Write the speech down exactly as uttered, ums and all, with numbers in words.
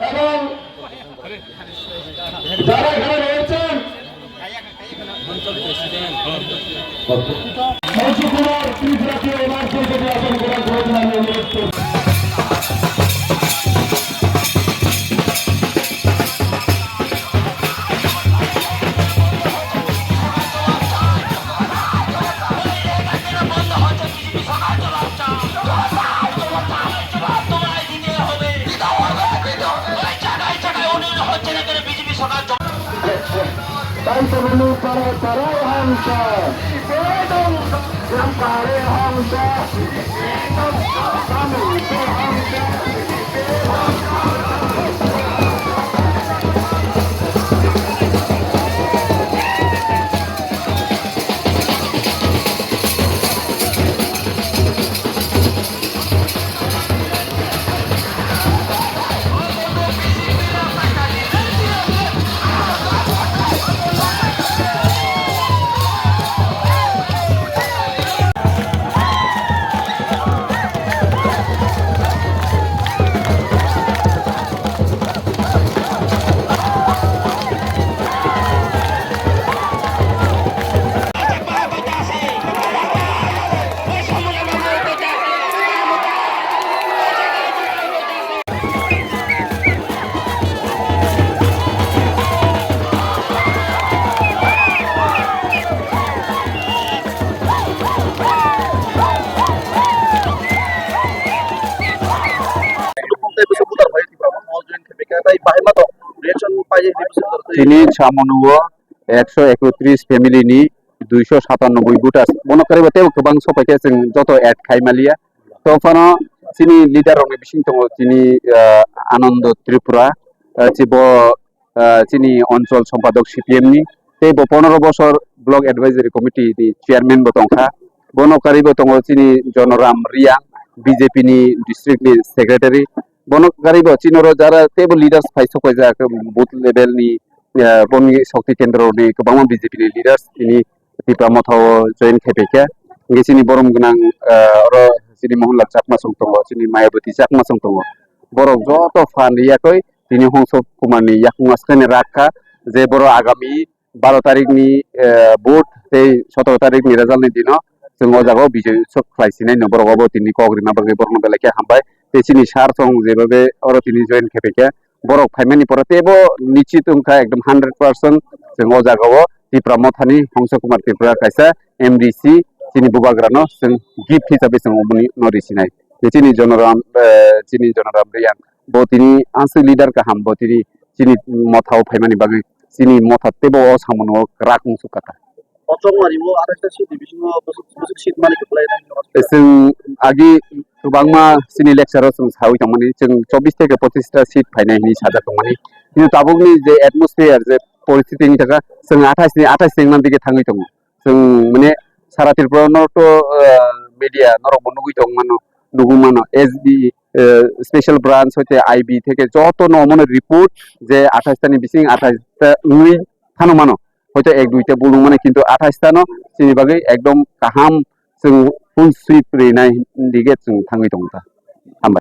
এবং যারা এখানে রয়েছেন, মঞ্চ কুমার ত্রিপুরাকে ওনার পরিষদে আসন গ্রহণ করার জন্য আমি অনুরোধ করছি। তাই তো বলি, পাড়ায় পাড়ায় হামসা, গ্রাম পাহাড়ে হামসা। Tini samono ekso ekotris family ni duiso satanoboi voters. Bono kwrwi bo teibo kwbang sopai khe chwng joto add khai maliya. To phano chini leader rokni bising tongo chini, ah, Anando Tripura, ah, chibo, ah, chini onchol sompadok C P M ni, tei bo pondro bosor block advisory committee ni chairman bo tongkha. Bono kwrwi bo tongo chini Jonoram Riang, B J P ni district ni secretary. Bono kwrwi bo chini oro jara teibo leaders phai sokoijak booth level ni, ah, boni shokti kendro ni kwbangma B J P ni leaders tini Tipra Motha o join khai paikha. Hingke chini borom gwnang, ah, oro chini Mohanlal Chakma song tongo, chini Mayawati Chakma song tongo. Borok joto phan riyakoi tini Hongso Kumar ni yakung aswkani rakha je borok agami baro tarik ni, eh, vote tei sotoro tarik ni result ni dino chwng o jaga o bijoy utsav khlai sinai no borok obo tini kok rina bagwi borok no belai khe hambai tei chini sir song je babe oro tini join khai paikha. Borok phaimani pore teibo nichit wngkha ekdom hundred percent chwng o jaga o Tipra Mothani Hongso Kumar Tripura kaisa M D C chini bubagrano chwng gift hisabe chwng oboni no risinai. Tei chini Jonoram, eh, chini Jonoram Reang bo tini aswk leader kaham, bo tini chini motha o phaimani bagwi chini motha teibo o samono kwrak wngsukha ta. O chongmani o athais ta seat ni bisingo bwswk, bwswk seat mani kwplai nai. Chwng agi kwbangma chini lecture o chwng sawi tongmani, chwng chobbish theke pochish ta seat phainai hinwi sajak tongmani. Kintu tabukni je atmosphere, je poristiti wngwi thangkha, chwng athais ni athais ni wngna digi thangwi tongo. Chwng, mane, sara Tripura no to, ah, media norok bo nugwi tong mano, nugwi mano, S B, eh, special branch hoite I B theke joto no mano report je athais ta ni bising athais ta wngwi phano mano. Hoito ek duita bulung mane, kintu athais ta no chini bagwi ekdom kaham, chwng full sweep rinai dige chwng thangwi tongo ta. Hambai.